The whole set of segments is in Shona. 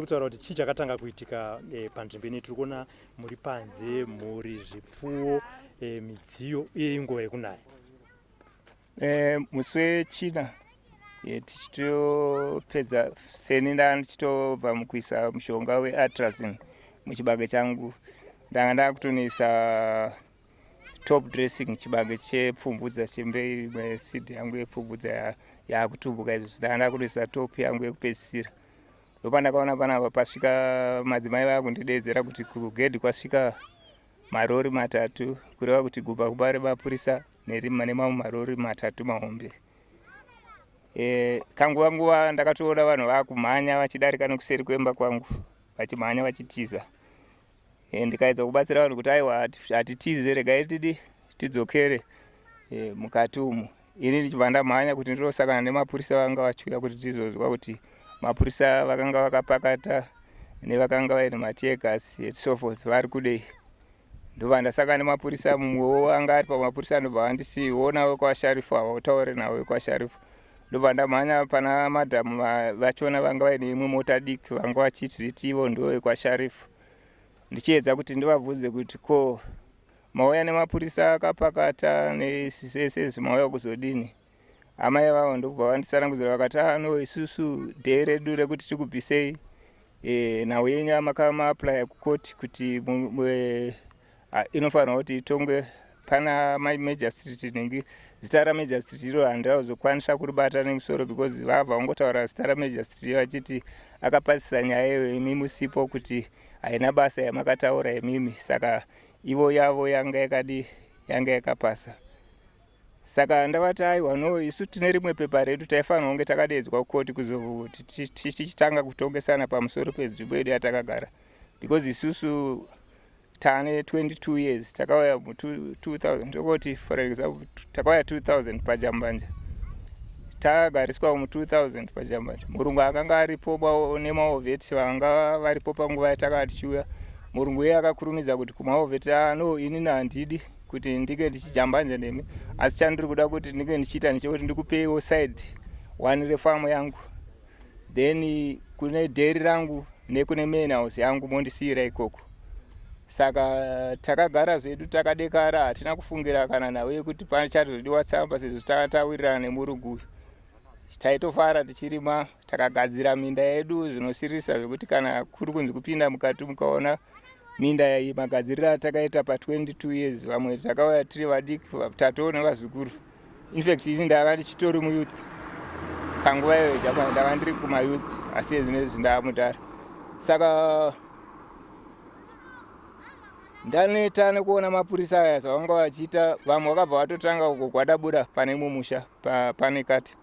Kutaura kuti chii chakatanga kuitika panzvimbo ine tiri kuona muri panze, mhuri, zvipfuwo, midziyo uye inguva yekunaya. Musi wechina tichitopedza seni ndaa ndichitobva mukuisa mushonga weatrazine muchibage changu. Ndanga ndakutonoisa top dressing chibage chepfumvudza, chembei seed yangu yepfumvudza yakutumbuka izvozvi. Ndanga ndakutoisa top yangu yekupedzisira. Ndopandakaona panapa pasvika madzimai vakundideedzera kuti kugedhi kwasvika marori 3, kureva kuti gumba kumba remapurisa nemamwe marori 3 mahombe. Kanguva nguva ndakatoona vanhu vakumhanya vachidarika nekuseri kwemba kwangu, vachimhanya vachitiza. Ndikaedza kubatsira vanhu kuti aiwa, hatitize, regai tidi tidzokere mukati umu. Ini ndichibva ndamhanya kuti ndindosangana nemapurisa vanga vachiuya, kuti tizozwa kuti mapurisa vakanga vakapakata nevakanga vaine mateargas and so forth vari kudei. Ndobva ndasangana nemapurisa, mumwewo anga ari pamapurisa, ndobva vanditi, "Ona wekwasharifu ava, utaure navo wekwasharifu." Ndobva ndamhanya pana madhamu vachona vanga vaine imwe mota diki, vanga vachizviti ivo ndo wekwasharifu, ndichiedza kuti ndivabvunze kuti ko mauya nemapurisa akapakata nesese izvi, mauya kuzodini? Amai vavo ndokubva vanditsanangudzira, vakati, "Ah, no, isusu dare redu rekuti tikubvisei nhau yenyu yamakamaapplya kukoti kuti inofanirwa kuti itongwe pana magistrate nhingi." Zita ramagistrate iro handirauzokwanisa kuribata nemusoro, because vabva vangotaura zita ramagistrate vachiti akapasisa nyaya iyoyo imi musipo, kuti haina basa yamakataura imimi. Saka ivo yavo yanga yakadi, yanga yakapasa. Saka ndavati, "Aiwa, no, isu tine rimwe pepa redu, taifanira kunge takadeedzwa kukoti kuzoti tichitanga kutongesana pamusoro penzvimbo yedu yatakagara, because isusu taane 22 years, takauya mu2000." Tokoti, for example, takauya 2000 pajambanja, tagariswa mu2000 pajambanja. Murungu akanga aripo nemawar vet vanga varipo panguva yatakanga tichiuya. Murungu iye akakurumidza kuti kumawar vet, "Ah, no, inini handidi kuti ndinge ndichijambanja nemi, asi chandiri kuda kuti ndinge ndichiita ndechekuti ndikupeiwo side one refamu yangu, then kune dairy rangu nekune main house yangu mondisiyira ikoko." Saka takagara zvedu takadekara, hatina kufungira kana nhau yekuti pachatozodiwa tsamba, sezvo takanga tawirirana nemurungu uyu. Taitofara tichirima, takagadzira minda yedu zvinosiririsa, zvekuti kana kuri kunzi kupinda mukati mukaona minda iyi, magadziriro atakaita pa22 years, vamwe takauya tiri vadiki, tatoo nevazukuru. Infact, ini ndanga ndichitori muyouth panguva iyoyo, ndanga ndiri kumayouth, asi ezvinezvi ndaamudhara. Saka ndaneta nekuona mapurisa aya zvavanga vachiita. Vamwe vakabva vatotanga kugwadabuda pane imwe musha pane kati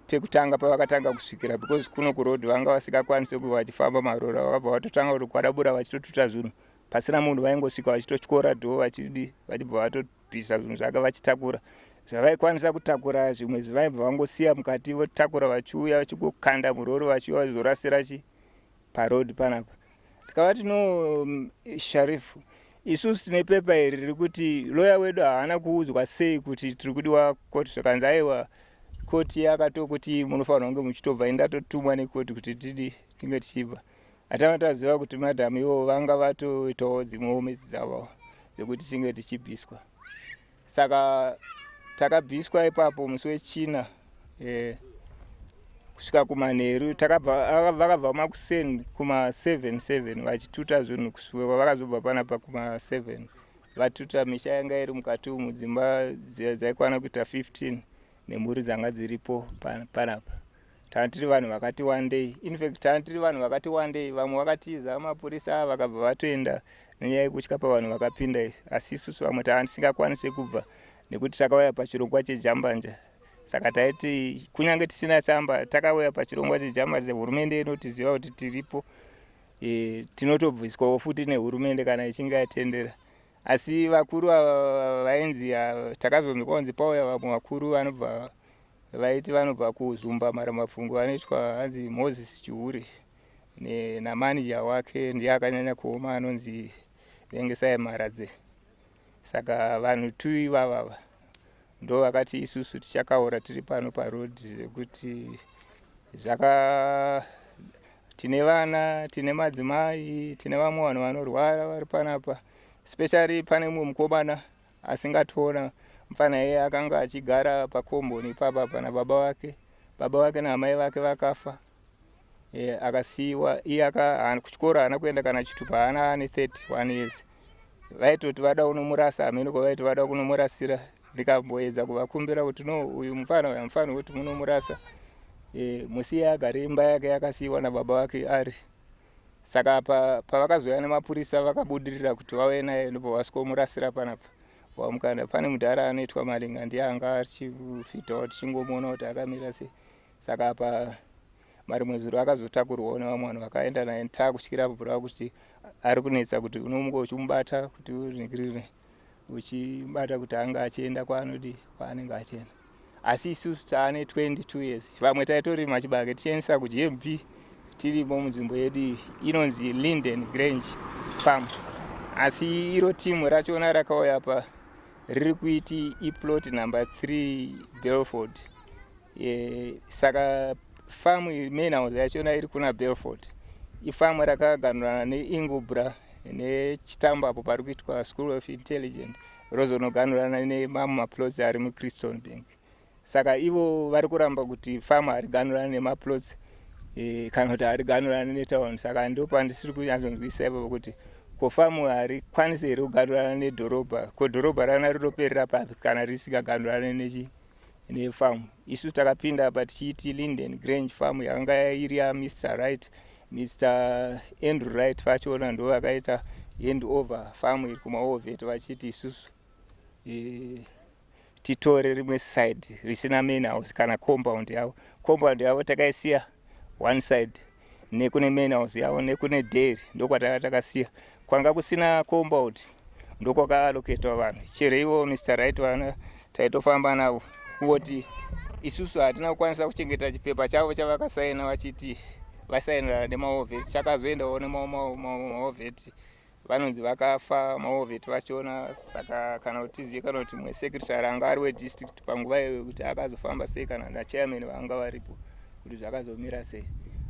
pekutanga pavakatanga kusvikira, because kuno kuroad vanga vasingakwanisi kuva vachifamba marora. Vakabva vatotanga kutogwadabura vachitotuta zvinhu pasina munhu. Vaingosvika vachitotyora door, vachidi, vachibva vatobvisa zvinhu zvake, vachitakura zvavaikwanisa kutakura. Zvimwe zvaibva vangosiya mukati, votakura vachiuya vachingokanda murori, vachiuya vachizorasira chi paroad panapa. Tikavati, "No, sharifu, isusu tine pepa iri riri kuti loya wedu haana kuudzwa sei kuti tiri kudiwa koti." Zvakanzi, "Aiwa, koti yakatokuti munofanira kunge muchitobva, indatotumwa nekoti kuti tidi tinge tichibva." Hatanga taziva kuti madhamu ivo vanga vatoitawo dzimwewo medzi dzavo dzekuti tinge tichibviswa. Saka takabviswa ipapo musi wechina kusvika kumanheru. Vakabva makuseni kuma7 7 vachituta zvinhu, kusvika vakazobva panapa kuma7 vatuta misha yanga iri mukati umu, dzimba dzaikwana kuita 15 nemhuri dzanga dziripo panapa. Tanga tiri vanhu vakati wandei, infact tanga tiri vanhu vakati wandei. Vamwe vakatiza mapurisa, vakabva vatoenda nenyaya yekutya pavanhu vakapinda izvi, asi isusu vamwe tanga tisingakwanisi kubva nekuti takauya pachirongwa chejambanja. Saka taiti kunyange tisina tsamba, takauya pachirongwa chejambanja, hurumende inotiziva kuti tiripo. Tinotobviswawo futi nehurumende kana ichinge yatendera. Asi vakuru ava vainzi, takazonzwa kunzi pauya vamwe vakuru vanobva vaiti vanobva kuZumba Maramapfungu, vanoitwa hanzi Moses Chiuri namanija wake, ndiye akanyanya kuoma, anonzi Vengesai Maradze. Saka vanhu tu ivavava ndo vakati isusu tichakaura tiri pano paroad, zvekuti zvaka Tine vana, tine madzimai, tine vamwe vanhu vanorwara vari panapa. Especially pane mumwe mukomana asingatoona mufana iye akanga achigara pakomboni ipapa pana baba vake. Baba vake naamai vake vakafa. E, akasiyiwa iye aka kuchikoro haana kuenda kana chitupa haana ane 31 years. Vaitoti vada kunomurasa hameno kwavaiti vada kunomurasira ndikamboedza kuvakumbira kuti no uyu mufana uyu hamufaniri kuti munomurasa e, musiye agare imba yake yakasiyiwa nababa vake ari saka pavakazouya nemapurisa vakabudirira kuti vauye naye ndobva vasvikomurasira panapa wamukanda pane mudhara anoitwa malinga ndiye anga achifitawo tichingomuona kuti akamira sei saka apa marimwe zuro akazotakurwawo nevamwe vanhu vakaenda naye takutyira bvura kuti ari kunetsa kuti unomuka uchimubata kuti unikirire uchibata kuti anga achienda kwaanodi kwaanenge achienda asi isusu taane 22 years vamwe taitorima chibage tichiendesa kuGMB tirimo munzvimbo yedu iyi inonzi Linden Grange Farm asi iro timu rachona rakauya pa riri kuiti iplot number 3 Belford e, saka famu main house yachona iri kuna Belford ifamu rakaganurana neIngleborough nechitambo apo pari kuitwa School of Intelligent rozonoganurana nemamwe maplots ari muChriston Bank saka ivo vari kuramba kuti famu hariganurana nemaplots e, kana kuti hariganurana netown saka ndo pandisiri kunyatsonzwisa ipapo kuti ko famu harikwanisi here kuganurana nedhorobha ko dhorobha rana rinoperera papi kana risingaganurane nechi nefamu isu takapinda apa tichiiti Linden Grange Farm yanga iri yaMr Wright Mr Andrew Wright vachona ndo vakaita hand over farm iri kumawar vet vachiti isusu e, titore rimwe side risina main house kana compound yavo compound yavo takaisiya one side nekune main house yavo nekune dairy ndokwataka takasiya kwanga kusina compound ndokwakaaloketwa vanhu chero ivo Mr Wright vana taitofamba navo kungoti isusu hatina kukwanisa kuchengeta chipepa chavo chavakasaina vachiti vasainirana nemawar vet chakazoendawo nemawar vet vanonzi vakafa mawar vet vachona saka kana kuti tizive kana kuti mumwe secretary anga ari wedistrict panguva iyoyo kuti akazofamba sei kana nachairman vanga varipo kuti zvakazomira sei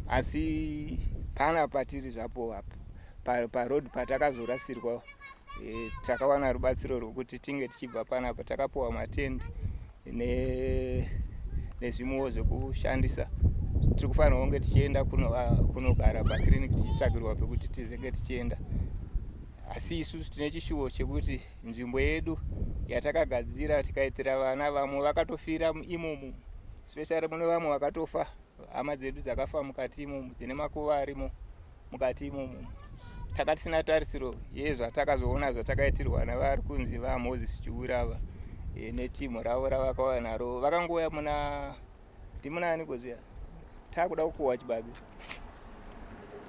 asi pana patiri zvapo apa paroad patakazorasirwa e, takawana rubatsiro rwokuti tinge tichibva panapa takapiwa matendi nezvimwewo zvekushandisa tiri kufanira kunge tichienda kunogara pakiriniki tichitsvakirwa pekuti tizenge tichienda asi isusu tine chishuwo chekuti nzvimbo yedu yatakagadzira tikaitira vana vamwe vakatofira imomo especially mune vamwe vakatofa hama dzedu dzakafa mukati imomo dzine makuva arimo mukati imomo taka tisina tarisiro yezvatakazoona zvatakaitirwa navari kunzi vaMoses Chiura ava e, netimu ravo ravakauya naro vakangouya muna ndimunani kozviya takuda kukohwa chibage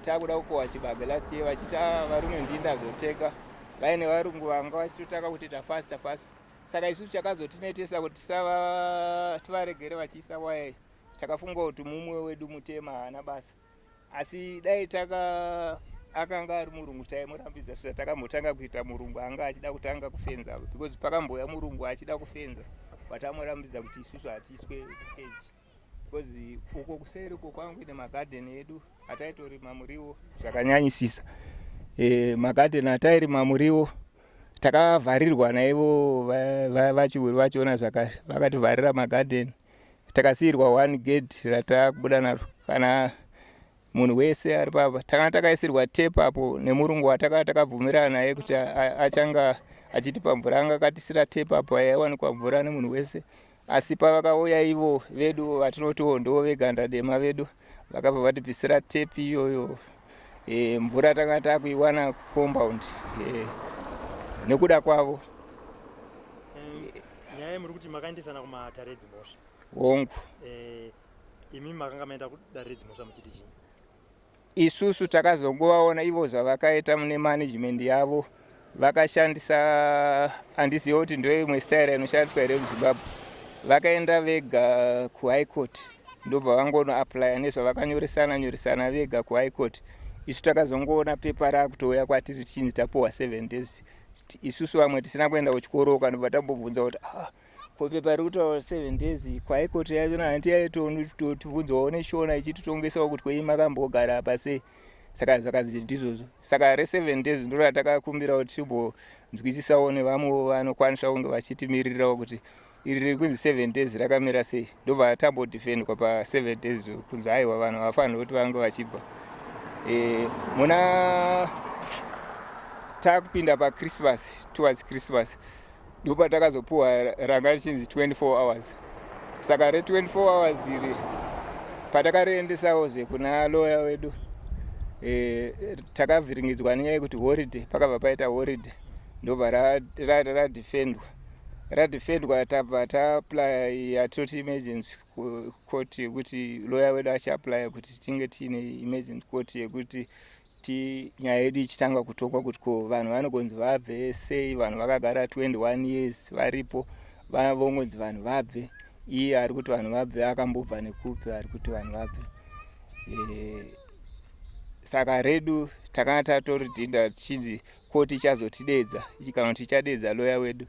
takuda kukohwa chibage last year vachiti ah, varume ndindazoteka vaine varungu vanga vachitotaka kutoita fasta fasta saka isusu chakazotinetesa kuti tisava tivaregere vachiisa waya takafunga kuti mumwe wedu mutema haana basa asi dai taka akanga ari murungu taimurambidza seza takambotanga kuita murungu anga achida kutanga kufenza because pakambouya murungu achida kufenza vatamurambidza kuti isusu hatiiswe cage because uko kuseri uko kwangu ine magadheni edu ataitorima muriwo zvakanyanyisisa e, magadheni atairima muriwo takavharirwa naivo vachiuri vachiona zvakare vakativharira magadheni takasiyirwa one gate ratakubuda naro kana munhu wese ari papa takanga takaisirwa tap apo nemurungu wataka takabvumirana naye kuti achanga achitipa mvura anga akatisira tap apo yaiwanikwa mvura nemunhu wese asi pavakauya ivo vedu vatinotiwo ndo veganda dema vedu vakabva vatibvisira tap iyoyo e, mvura tanga takuiwana kucompound e, nekuda kwavo nyaya yemuri kuti makaendesana kumatare edzimhosva hongu e, imi makanga maenda kudare redzimhosva muchiti chii isusu takazongovaona ivo zvavakaita mune management yavo vakashandisa handiziva kuti ndo imwe style inoshandiswa here muZimbabwe vakaenda vega kuhigh court ndobva vangonoapplya nezvavakanyoresana nyoresana vega kuhigh court isu takazongoona pepa raakutouya kwatiri tichinzi tapuhwa 7 days isusu vamwe tisina kuenda kuchikoro kandobva tambobvunza kuti ah, Ko pepa riri kutaura 7 days kwaikoti yachona hanti yaitotibvunzawo neshona ichititongesawo kuti koi makambogara apa sei. Saka zvakanzi ndizvozvo. Saka re7 days ndiro ratakakumbira kuti timbonzwisisawo nevamwewo vanokwanisa kunge vachitimirirawo kuti iri riri kunzi 7 days rakamira sei. Ndobva tambodefendwa pa7 days kunzi aiwa vanhu havafaniri kuti vange vachibva. Muna takupinda paChristmas, towards Christmas, ndopatakazopuwa ranga richinzi 24 hours. Saka re24 hours iri patakariendesawozve kuna loya wedu, takavhiringidzwa nenyaya yekuti holiday, pakabva paita holiday, ndobva radefendwa. Radefendwa tabva taapply yatoti emergency court, yekuti loya wedu achiapplya kuti tinge tiine emergency court yekuti ti nyaya yedu ichitanga kutongwa, kuti ko vanhu vanogonzi vabve sei. Vanhu vakagara 21 years varipo, vongonzi vanhu vabve. Iye ari kuti vanhu vabve akambobva nekupi? Ari kuti vanhu vabve. Saka redu takanga tatoridhinda tichinzi koti ichazotidedza kana kuti ichadedza loya wedu.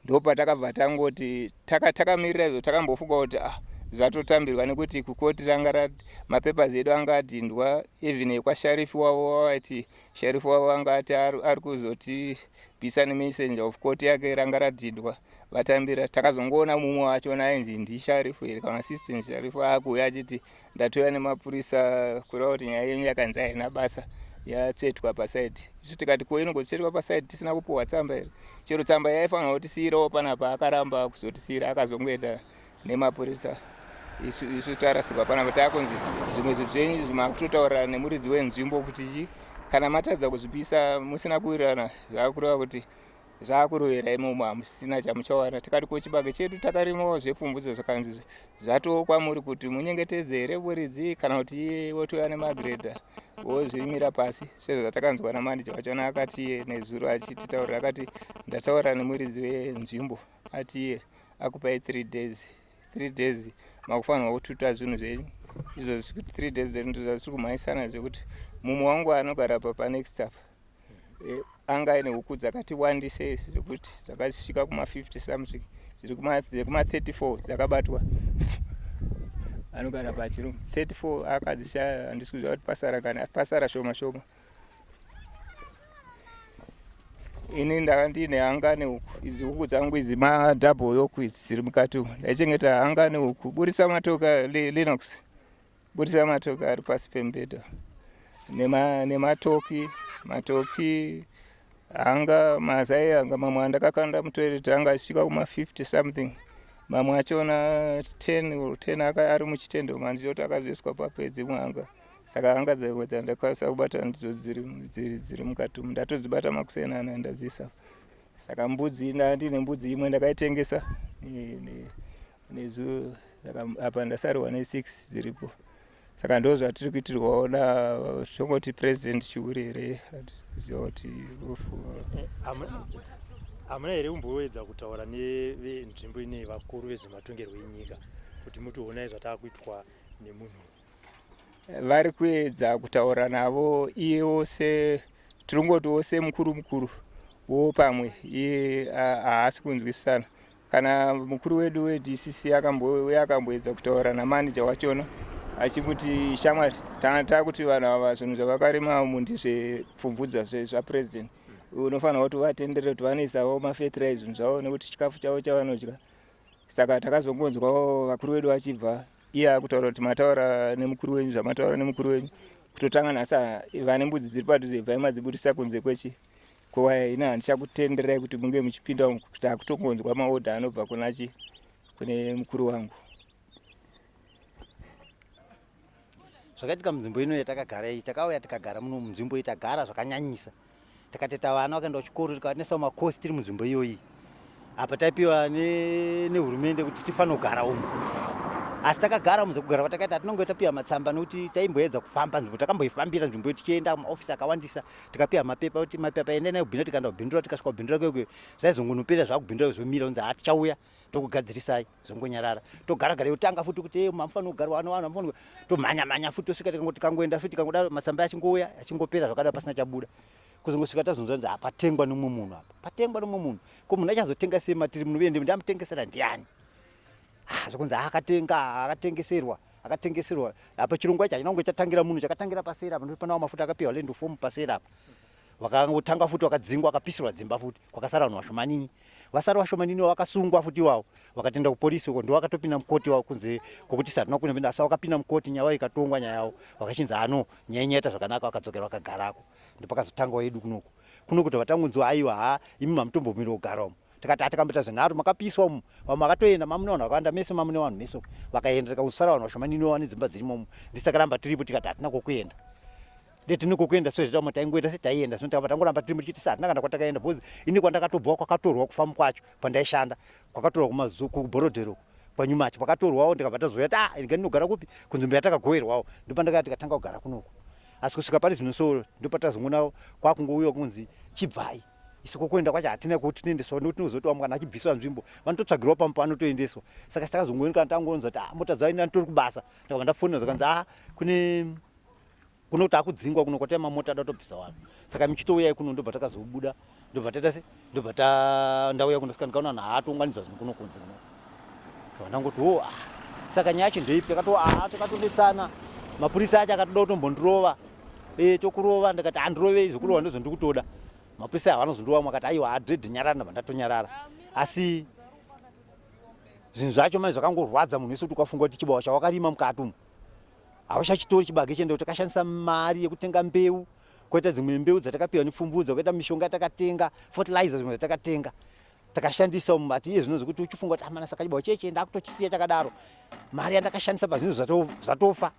Ndopatakabva tangoti takamirira izvo. Takambofunga kuti ah, zvatotambirwa nekuti kukoti ranga mapapers edu anga adhindwa, even ekwasharifi wavo waiti sharifi wavo anga ati ari kuzotibvisa nemessenger of court yake, ranga radhindwa, vatambira. Takazongoona mumwe wachona ainzi ndisharifu here kana assistant sharifu akuuya achiti ndatouya nemapurisa, kureva kuti nyaya yenyu yakanzi haina basa, yatsvetwa pasaidi. Isu tikati ko inongotsvetwa pasaidi tisina kupuhwa tsamba here? Chero tsamba yaifanirwa kutisiyirawo panapa, akaramba kuzotisiyira, akazongoenda nemapurisa. Isu tarasikwa panapa, taakunzi zvimwe zvinhu zvenyu zvimakutotaurira nemuridzi wenzvimbo kuti chi kana matadza kuzvipisa musina kuwirirana, zvakureva kuti zvakurovera imomo, hamusina chamuchawana. Tikati ko chibage chedu takarimawo zvepfumvudza, zvakanzi zvatoo kwamuri kuti munyengetedze here muridzi kana kuti iye wotouya nemagredha wozvirimira pasi, sezvatakanzwa namanija wachona akati iye nezuro achititaurira, akati ndataura nemuridzi wenzvimbo, ati iye akupai 3 days, 3 days makufanirwa kututa zvinhu zvenyu. Izvozvi 3 days zvedu ndozvatiri kumhanyisana, zvekuti mumwe wangu anogara pa panext apa anga aine huku dzakati wandisei zvekuti dzakasvika kuma50 something, dziri kuma34 dzakabatwa. Anogara pachirungu 34 akadzishaya, handisi kuziva kuti pasara kana pasara shoma shoma. Ini ndanga ndiine hanga nehuku idzi, huku dzangu idzi madouble yoke idzi dziri mukati umu, ndaichengeta hanga nehuku. Burisa matoka, Linux, burisa matoka ari pasi pemubhedha nematoki, matoki, hanga, mazai anga mamwe andakakanda mutoilet anga achisvika kuma50 something, mamwe achona 10 or 10 aka ari muchitendo mandinoti akazoiswa pape dzimwe hanga. Saka hanga dzimwe dzandakwanisa kubata ndidzo dziri mukati umu, ndatodzibata makuseni ana ndadziisa. Saka mbudzi, ndine mbudzi imwe ndakaitengesa nezuro, saka apa ndasarwa ne6 dziripo. Saka ndo zvatiri kuitirwawo na tongoti President Chiuri here, kuziva kuti Hamuna here kumboedza kutaura nevenzvimbo ine vakuru vezvematongerwo enyika kuti mutionai zvataakuitwa nemunhu? Vari kuedza kutaura navo. Iyewo se tiringotiwo semukuru mukuru wo pamwe iye haasi kunzwisisana. Kana mukuru wedu weDCC akambouya akamboedza kutaura namanija wachona achimuti shamwari, tanga takuti vanhu ava zvinhu zvavakarima umu ndizvepfumvudza zvapresident, unofanira kuti uvatendere kuti vanoisawo mafetirai zvinhu zvavo nekuti chikafu chavo chavanodya. Saka takazongonzwawo vakuru vedu vachibva, iye akutaura kuti mataura nemukuru wenyu, zvamataura nemukuru wenyu kutotanga nhasi vane mbudzi dziri padhuze bvai madzibudisa kunze kwechi kwewaya, ina handichakutenderai kuti munge muchipinda umu, kuti akutongonzwa maodha anobva kunachi kune mukuru wangu. Zvakaitika munzvimbo ino yatakagara iyi, takauya tikagara muno munzvimbo iyi, tagara zvakanyanyisa, tikateta vana vakaenda kuchikoro, tikavanesa makosi tiri munzvimbo iyoyi. Apa taipiwa nehurumende kuti tifanira kugara umu, asi takagara muze kugara kwatakaita hatinonge tapiwa matsamba, nekuti taimboedza kufamba nzvimbo, takamboifambira nzvimbo iyo tichienda kumaofisi akawandisa, tikapiwa mapepa kuti mapepa endai nayo kubhindura. Tikaenda kubhindura, tikasvika kubhindura kwekwe zvaizongonopera, zvakubhindura zvomira, kunzi hatichauya tokugadzirisai, zvongonyarara. Togaragara yotanga futi kuti mamufanira kugarwa ano vanhu vamufanira, tomhanya mhanya futi, tosvika tikangoenda futi, tikangodaro matsamba achingouya achingopera zvakadaro pasina chabuda. Kuzongosvika tazonzwa nzi apatengwa nomumwe munhu apa. Patengwa nomumwe munhu. Ko munhu achazotenga sei matiri muno uye ndamutengesera ndiani? Ah, zvokunzi akatenga, akatengeserwa, akatengeserwa. Apa chirongwa ichi hachina kunge chatangira munhu, chakatangira paseri apa ndipo pana mafuta akapiwa land form paseri apa. Vakangotanga futi vakadzingwa vakapisirwa dzimba futi kwakasara vanhu vashomanini. Vasara vashomanini vakasungwa futi iwawo vakatenda kupolisi uko ndovakatopinda mukoti wavo kunze kwokuti hatina kunopinda asi vakapinda mukoti nyaya ikatongwa nyaya yavo vakachinzi ano nyaya inyaita zvakanaka vakadzokera vakagarako ndopakazotangawo yedu kunoku kunoku tobva tangonziwa aiwa ha imi mamutombomira kugara umu tikati atakambita zvenharo makapiswa umu vamwe vakatoenda mamune vanhu vakawanda mese mamune vanhu mese vakaenda tikangosara vanhu vashomanini vane dzimba dzirimo umu ndisitakaramba tiripo tikati hatina kwokuenda ndetine kwokuenda so zvitauma taingoita setaienda zvino takabva tangoramba tirimo tichiti hatina kana kwatakaenda because ini kwandakatobvawo kwakatorwa kufamu kwacho kwandaishanda kwakatorwa kuborodhero kwanyumachi kwakatorwawo ndikabva tazouya ti ah inga ndinogara kupi kunzvimbo yatakagoverwawo ndopandakaya tikatanga kugara kunoku asi kusvika pari zvino so ndopatazongoona kwakungouya kunzi chibvai isu kwokuenda kwacho hatina kuti tinoendeswa nekuti tinozoti vamwe kana achibviswa nzvimbo vanototsvagirwa pamwe panotoendeswa saka takazongoenda kana tangonzwa kuti ah mota dzaenda nditori kubasa ndakabva ndafonera zvakanzi ah kune kuno takudzingwa kuno kwataya mamota ada kutobvisa vanhu saka michitouyai kuno ndobva takazobuda ndobva taita se ndobva ta ndauya kuno saka ndikaona vanhu haatounganidza zvinhu kuno kunze kuno ndobva ndangoti wo ah saka nyaya yacho ndeipi takato ah takatonetsana mapurisa acho akatoda kutombondirova e tokurova ndikati handirovei zvekurova ndozvo ndiri kutoda mapurisa ava anozondirova mwakati aiwa adred nyarara ndobva ndatonyarara asi zvinhu zvacho manje zvakangorwadza munhu wese kuti ukafunga kuti chibawa chawakarima mukati umu hauchachitori chibage chendo takashandisa mari yekutenga mbeu koita dzimwe mbeu dzatakapiwa nepfumvudza koita mishonga yatakatenga fertilizer zvimwe zvatakatenga takashandisa umu ati iye zvino zvekuti uchifunga kuti amana saka chibawo cheche ndakutochisiya chakadaro mari yandakashandisa pazvinhu zvatofa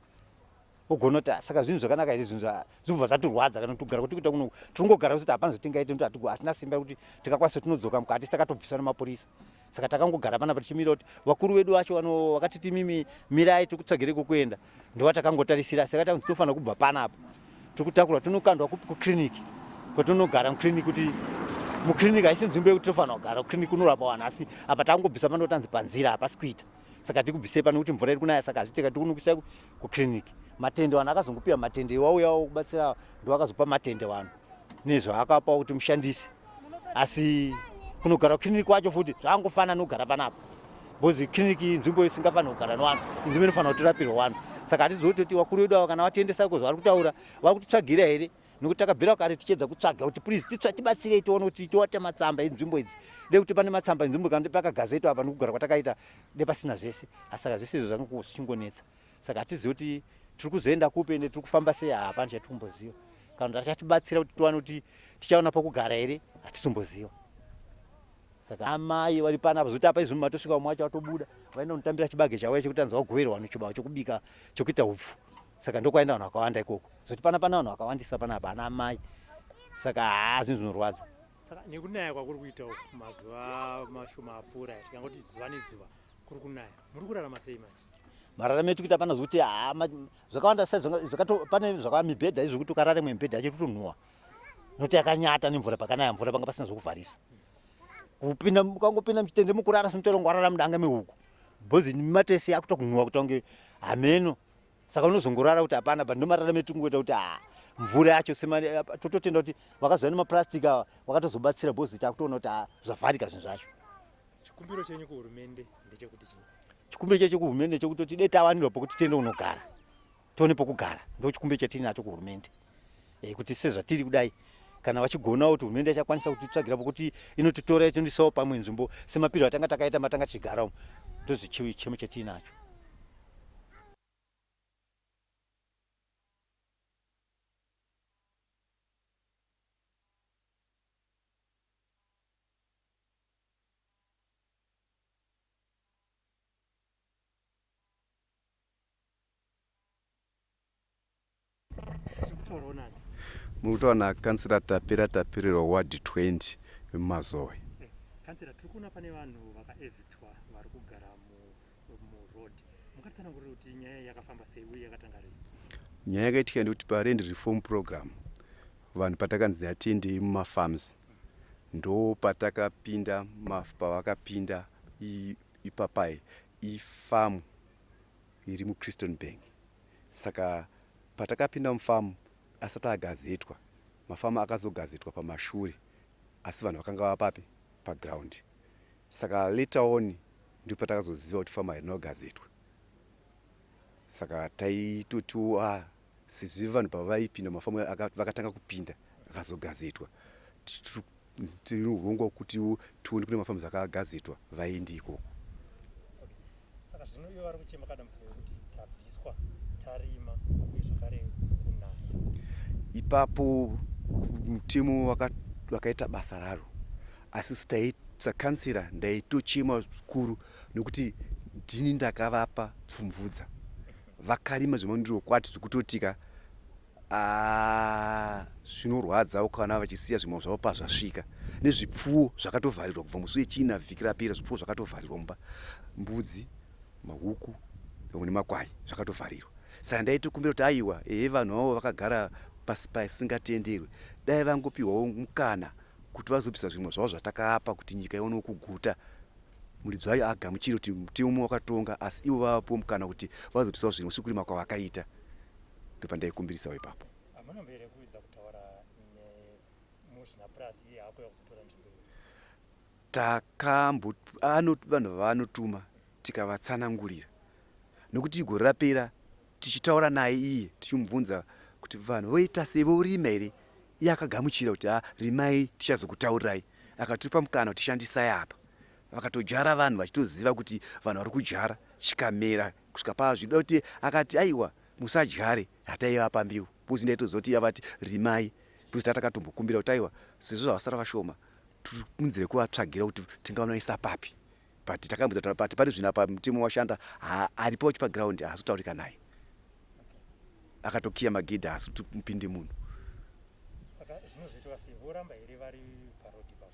ogona kuti ah, saka zvinhu zvakanaka here zvinhu zvinobva zvatirwadza kana kugara kuti kuita kuno tirongogara kuti hapana zvatingaite nekuti hatina simba rekuti tikakwanisa tinodzoka mukati takatobviswa nemapurisa saka takangogara panapa tichimira kuti vakuru vedu vacho vano vakatiti mimi mirai tikutsvagire kwekuenda ndovatakangotarisira saka takunzi tofanira kubva panapa tikutakura tinokandwa kupi kuclinic kwatinogara muclinic kuti muclinic haisi nzvimbo yekuti tofanira kugara kuclinic kunorapa vanhu asi apa takangobvisa pano tanzi panzira hapasi kuita saka tikubvisei pano kuti mvura iri kunaya saka hazviteka tikunukisa kuclinic matende vanhu akazongopiwa matende iwauyawo kubatsira ndowakazopa matende vanhu nezvaakapa kuti mushandise asi kunogara kuclinic kwacho futi zvangofana nokugara panapa because clinic inzvimbo isingafanira kugara nevanhu inzvimbo inofanira kutirapirwa vanhu saka hatizivi kutoti vakuru vedu ava kana vatiendesa ko zvavari kutaura vari kutitsvagira here nekuti takabvira kare tichiedza kutsvaga kuti please tibatsirei tione kuti tiwate matsamba enzvimbo idzi de kuti pane matsamba enzvimbo kana pakagazetwa apa nekugara kwatakaita de pasina zvese asaka zvese izvo zvanga zvichingonetsa saka hatizivi kuti tiri kuzoenda kupi ende tiri kufamba sei hapana chatiri kumboziva kana kuti achatibatsira kuti tiwane kuti tichaona pokugara here hatitomboziva saka amai vari panapa zvokuti apa izvi matosvika vamwe vacho vatobuda vaenda kunotambira chibage chavo chekuti anzi vagoverwa nechibawo chokubika chokuita upfu saka ndokwaenda vanhu vakawanda ikoko zvokuti pana pana vanhu vakawandisa panapa ana amai saka haa zvinhu zvinorwadza saka nekunaya kwakuri kuita uku mazuva mashoma apfuura tikangoti zuva nezuva kuri kunaya muri kurarama sei manje mararamo edu kuita pana zvekuti haa zvakawanda sei pane zvakava mibhedha izvi zvekuti ukarara imwe mibhedha yacho kutonhuwa nokuti yakanyata nemvura pakanaya mvura panga pasina zvekuvharisa kupinda ukangopinda muchitende mukurara semutorongo warara mudanga mehuku bhozi matesi akutokunhuwa kuita kunge hameno saka unozongorara kuti hapana but ndomarara medu kungoita kuti haa mvura yacho tototenda kuti vakazouya nemaplastic ava vakatozobatsira bhozi takutoona kuti haa zvavharika zvinhu zvacho Chikumbiro chenyu kuhurumende ndechekuti chii? Chikumbiro checho kuhurumende chekutoti dai tawanirwa pokuti tiende kunogara tione pokugara ndo chikumbiro chatinacho kuhurumende e, kuti sezvatiri kudai kana vachigonawo kuti hurumende yachakwanisa kutitsvagira pokuti inotitora itondisawo pamwe nzvimbo semapiro atanga takaita matanga tichigara umu ndozvichemo chatinacho. Muri kutaura nakansira Tapera Tapirirwa ward 20 vemuMazowe. Kansira, tiri kuona pane vanhu vakaevictwa vari kugara muroad. Mungatitsanangurire kuti nyaya yakafamba sei uye yakatanga rini? Nyaya yakaitika ndekuti paland reform program vanhu patakanzi atendei mumafarms ndopatakapinda pavakapinda ipapai ifamu iri muchriston bank saka patakapinda mufamu asati agazetwa Mafamu akazogazetwa pamashure, asi vanhu vakanga vapapi paground. Saka later on ndipo patakazoziva kuti famu harina kugazetwa. Saka taitotiwo ah, sezvo vanhu pavaipinda mumafamu vakatanga kupinda akazogazetwa, tine urongwa hwekuti tione kune mafamu akagazetwa vaende ikoko. Saka zvino ivo vari kuchema kadambudziko rekuti tabviswa tarima uye zvakare kunaya. Ipapo mutemo wakaita basa raro, asi isu sakansera ndaitochema zvikuru nekuti ndini ndakavapa pfumvudza, vakarima zvemandiro kwati zvekutotika zvinorwadza ukaona vachisiya zvimwe zvavo pazvasvika nezvipfuwo zvakatovharirwa kubva musi wechina vhiki rapera, zvipfuwo zvakatovharirwa mumba, mbudzi, mahuku pamwe nemakwai zvakatovharirwa. Saka ndaitokumbira kuti aiwa, ehe, vanhu vavo vakagara pasi pasingatenderwi, dai vangopiwawo mukana kuti vazobvisa zvimwe zvavo zvatakaapa kuti nyika ionewo kuguta, muridzi wayo agamuchire kuti mutemo wakatonga, asi ivo vavapiwo mukana kuti vazobvisawo zvimwe sekurima kwavakaita. Ndopandaikumbirisawo ipapo. Hamuna here kuidza kutaura nemuzvinapurazi iye hakuya kuzotora nzvimbo iyo? Takambo ano vanhu vavanotuma tikavatsanangurira, nokuti gore rapera tichitaura naye iye tichimubvunza kuti vanhu voita sei, vorima here, iye akagamuchira kuti ha, rimai, tichazokutaurirai. Akatipa mukana kuti shandisai apa, vakatodyara vanhu vachitoziva kuti vanhu vari kudyara, chikamera kusvika pazvida kuti akati aiwa musadyare, hataivapa mbeu because ndaitoziva kuti yavati rimai, because tatakatombokumbira kuti aiwa, sezvo zvavasara vashoma, munzira yekuvatsvagira kuti tingavanoisa papi, but takambudza but pari zvino apa mutemo washanda, aripo wacho paground haasi kutaurika naye, akatokiya magedhi, haasi kuti mupinde munhu. Saka zvinozoitwa sei? Voramba here vari parodhi papo?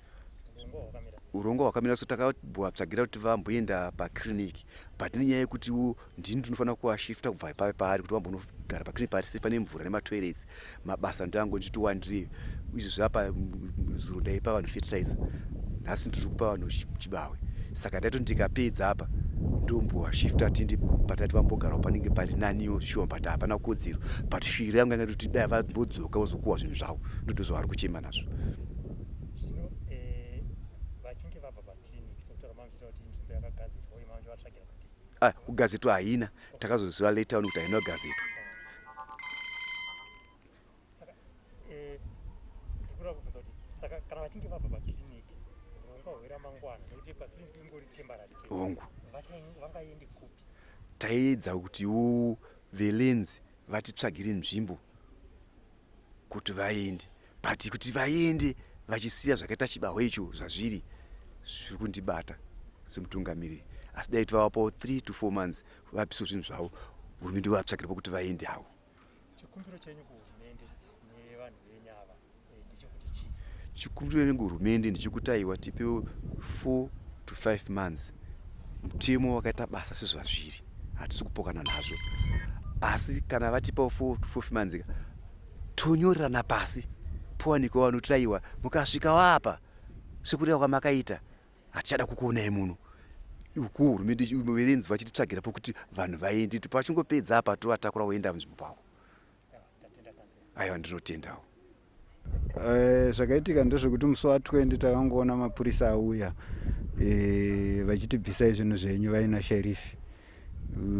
Urongwa hwakamira sei? Urongwa hwakamira so takambovatsvagira kuti vamboenda pakiriniki, but nenyaya yekuti ndini ndinofanira kuvashifta kubva pave paari kuti vambonogara pakiriniki pari sei pane mvura nematoilets. Mabasa ndoangu ndichiti wandirei izvi zvapa zuro ndaipa vanhu fertilizer, nhasi ndiri kupa vanhu chibawe, saka ndaito ndikapedza apa ndombovashifta tindi patati vambogarawo panenge pari naniwo sure, but hapana kodzero, but shuviro yangu yanga kuti dai vambodzoka vozokuwa zvinhu zvavo, ndondo zvavari kuchema nazvo. Zvino vachinge vabva paclinic, sekutaura mamuchiita kuti nzvimbo yakagazetwa uye mamuchivatsvagira kuti Ah, kugazetwa haina, takazoziva later on kuti haina kugazetwa. Saka ndikuda kubvunza kuti saka kana vachinge vabva paclinic, urongwa hweramangwana, nekuti paclinic ingori temporary chete, Hongu. Vangaende kupi? Taiedza kuti wo velands vatitsvagire nzvimbo kuti vaende, but kuti vaende vachisiya zvakaita chibahwe icho zvazviri, zviri kundibata semutungamiriri, asi dai tivavapawo 3 to 4 months vapiswe zvinhu zvavo, hurumende vatsvagire pokuti vaende havo. Chikumbiro chenyu kuhurumende nevanhu venyu ava ndechekuti chii? Chikumbiro chenyu kuhurumende ndechekuti aiwa, tipewo 4 to 5 months, mutemo wakaita basa sezvazviri, hatisi kupokana nazvo, asi kana vatipawo 4 to 4 months tonyorerana pasi, powanikwa vanoti aiwa, mukasvika wapa sekureva kwamakaita hatichada kukuonai muno. Ukuwo hurumende verenzi vachititsvagira pokuti vanhu vaende, pachingopedza apa tovatakura voenda munzvimbo pavo. Aiwa, ndinotendawo. Zvakaitika ndezvekuti musi wa20 takangoona mapurisa auya vachiti bvisai zvinhu zvenyu, vaina sheriff,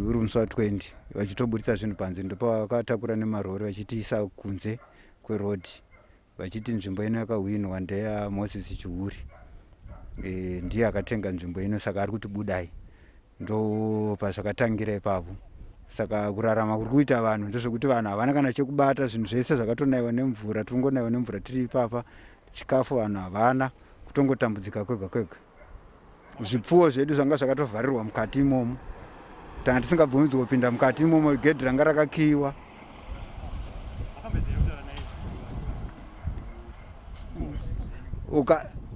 uri musi wa20, vachitoburitsa zvinhu panze, ndopavakatakura nemarori vachitiisa kunze kwerodhi, vachiti nzvimbo ino yakahwinwa ndeyaMoses Chihuri, ndiye akatenga nzvimbo ino, saka ari kuti budai. Ndo pazvakatangira ipapo. Saka kurarama kuri kuita vanhu ndezvekuti vanhu havana kana chekubata, zvinhu zvese zvakatonaiwa nemvura, tiringonaiwa nemvura tiri ipapa, chikafu vanhu havana, kutongotambudzika kwega kwega. Zvipfuwo zvedu zvanga zvakatovharirwa mukati imomo, tanga tisingabvumidzwi kupinda mukati imomo, gedhi ranga rakakiyiwa.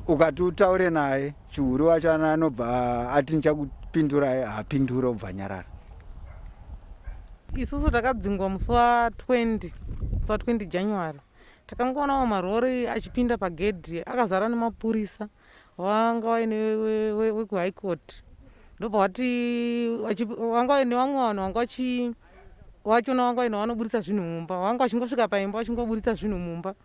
Ukati utaure naye Chihuri wacho anobva ati ndichakupindurai, haapindura, obva nyarara. Isusu takadzingwa musi wa20, musi wa20 January. Takangoonawo marori achipinda pagedhi akazara nemapurisa, vanga vaine wekuhigh court, ndobva vati vanga vaine vamwe vanhu vanga vachi vachona vanga vaine vanoburitsa zvinhu mumba, vanga vachingosvika paimba vachingoburitsa zvinhu mumba.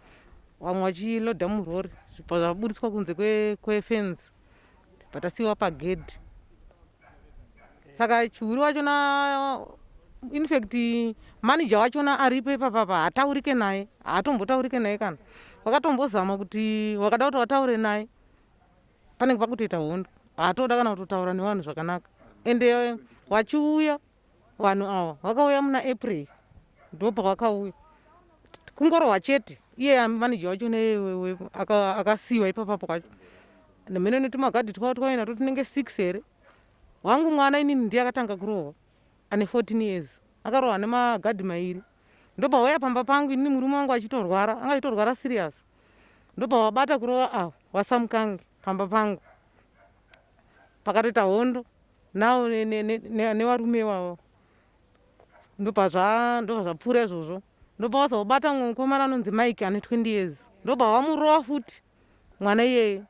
Vamwe vachiloda murori zvibva zvaburitswa kunze kwefenzi bva tasiiwa pagedhi. Saka chihuri wachona infact manager wachona aripo ipapapa hataurike naye, haatombotaurike naye kana. Vakatombozama kuti vakada kuti vataure naye panenge pakutoita hondo, haatoda kana kutotaura nevanhu zvakanaka. Ende vachiuya Vanhu ava vakauya muna April ndopavakauya kungorohwa chete iye manager wacho akasiiwa ipapapo kwacho nemene netumagadhi twavo twaienda totinenge 6 here wangu mwana inini ndiye akatanga kurohwa ane 14 years akarohwa nemagadhi mairi ndopauya pamba pangu inini murume wangu achitorwara anga achitorwara serious ndopavabata kurova avo vasamukange pamba pangu pakatoita hondo nawo nevarume ivavo ndopazvapfuura izvozvo ndopavazobata mumwe mukomana anonzi mike ane 20 years ndobva vamurova futi mwana iyeye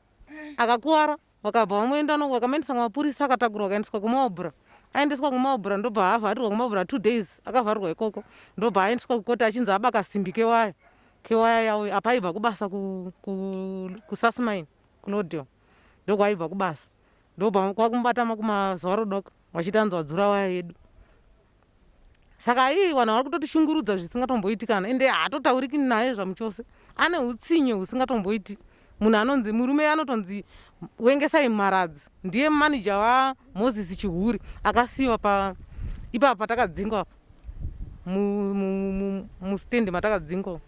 akakuvara vakabva vamuenda vakamuendesa kumapurisa akatakurwa akaendeswa kumaobra aendeswa kumaobra ndobva avharirwa kumaobra two days akavharirwa ikoko ndobva aendeswa kukoti achinzi abaka simbi kewaya kewaya yawo apa aibva kubasa kusasmine kulodio ndokwaibva kubasa ndobva kwakumubata makumazuva rodoka vachiti anzi wadzura waya yedu saka ii vanhu vari kutotishungurudza zvisingatomboiti kana ende haatotauriki naye zvamuchose ane utsinye husingatomboiti munhu anonzi murume anotonzi wengesai mharadzi ndiye manija wamoses chihuri akasiyiwa pa ipapa patakadzingwa apa mustendi matakadzingwa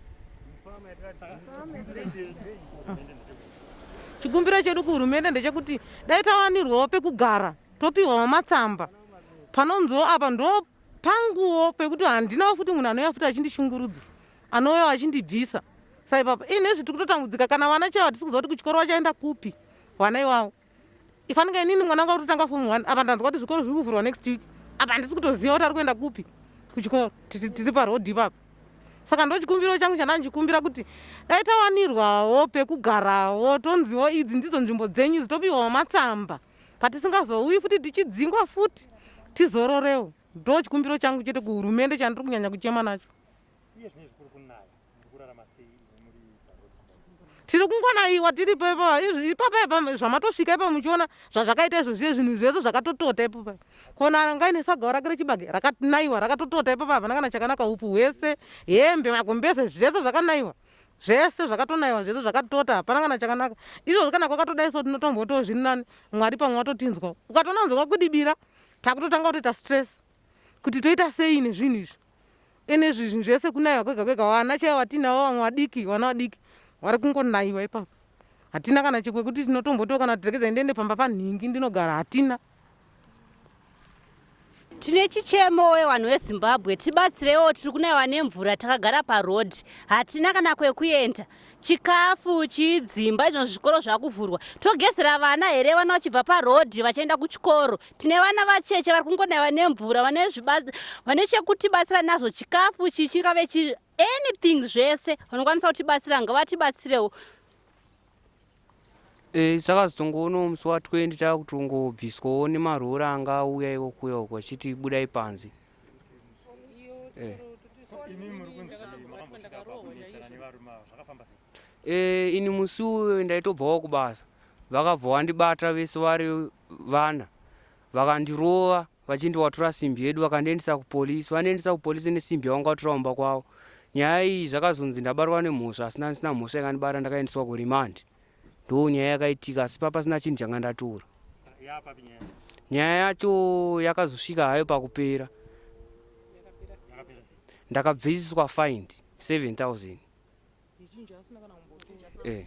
Chikumbiro chedu kuhurumende ndechekuti dai tawanirwawo pekugara topiwawo matsamba panonziwo apa ndo panguwo pekuti handinawo futi munhu anouya futi achindishungurudza anouya achindibvisa saipapa inezvi tiri kutotambudzika kana vana chaivo hatisi kuziva kuti kuchikoro vachaenda kupi vana iwavo ifanika inini mwana wangu akutotanga form one apa ndanzwa kuti zvikoro zviri kuvhurwa next week apa handisi kutoziva kuti ari kuenda kupi kuchikoro tiri paroad ipapa saka ndochikumbiro changu chandandichikumbira kuti dai tawanirwawo pekugarawo tonziwo idzi ndidzo nzvimbo dzenyu idzi topiwawo matsamba patisingazouyi futi tichidzingwa futi tizororewo ndochikumbiro changu chete kuhurumende chandiri kunyanya kuchema nacho Iye zvino izvi kuri kunaya, muri kurarama sei imi muri paroad kudai? Tiri kungonaiwa tiripo ipapa ipapa ipa zvamatosvika ipa muchiona zvazvakaita izvo zviye zvinhu zvese zvakatotota ipapa kona anga aine sagawo rake rechibage rakanaiwa rakatotota ipapa hapana kana chakanaka upfu hwese hembe magumbeze zvese zvakanaiwa zvese zvakatonaiwa zvese zvakatota hapana kana chakanaka izvozvo kana kwakatodai so tinotombotiwo zviri nani mwari pamwe watotinzwa ukatoona kunze kwakudibira takutotanga kutoita stress kuti toita sei nezvinhu izvi ene zvinhu zvese kunaiwa kwega kwega vana chaivo vatinavo vamwe vadiki vana vadiki vari kungonaiwa ipapo hatina kana chekwekuti tinotombotiwo kana tirekedza ndiende pamba panhingi ndinogara hatina Tine chichemo we vanhu veZimbabwe tibatsireiwo tiri kunaiwa nemvura takagara paroad hatina kana kwekuenda chikafu chidzimba izvo zvikoro zvakuvhurwa togezera vana here vana vachibva paroad vachienda kuchikoro tine vana vacheche vari kungonaiwa nemvura vane chekutibatsira nazvo chikafu chii chingave chi anything zvese vanokwanisa kutibatsira ngavatibatsirewo Eh, takazotongoonawo musi wa 20 takutongobviswawo nemaroora anga auya iwo kuya uko achiti budai panze. Eh. Eh, ini musi uyo ndaitobvawo kubasa vakabva vandibata vese vari vana vakandirova vachindi watora simbi yedu vakandiendesa kupolisi vandiendesa kupolisi nesimbi yavanga vatora kumba kwavo nyaya iyi zvakazonzi ndabatwa nemhosva asina ndisina mhosva yakandibata ndakaendeswa kurimandi ndo nyaya yakaitika asi papasina chinhu changa ndatora nyaya yacho yakazosvika hayo pakupera ndakabvisiswa find 7000 eh.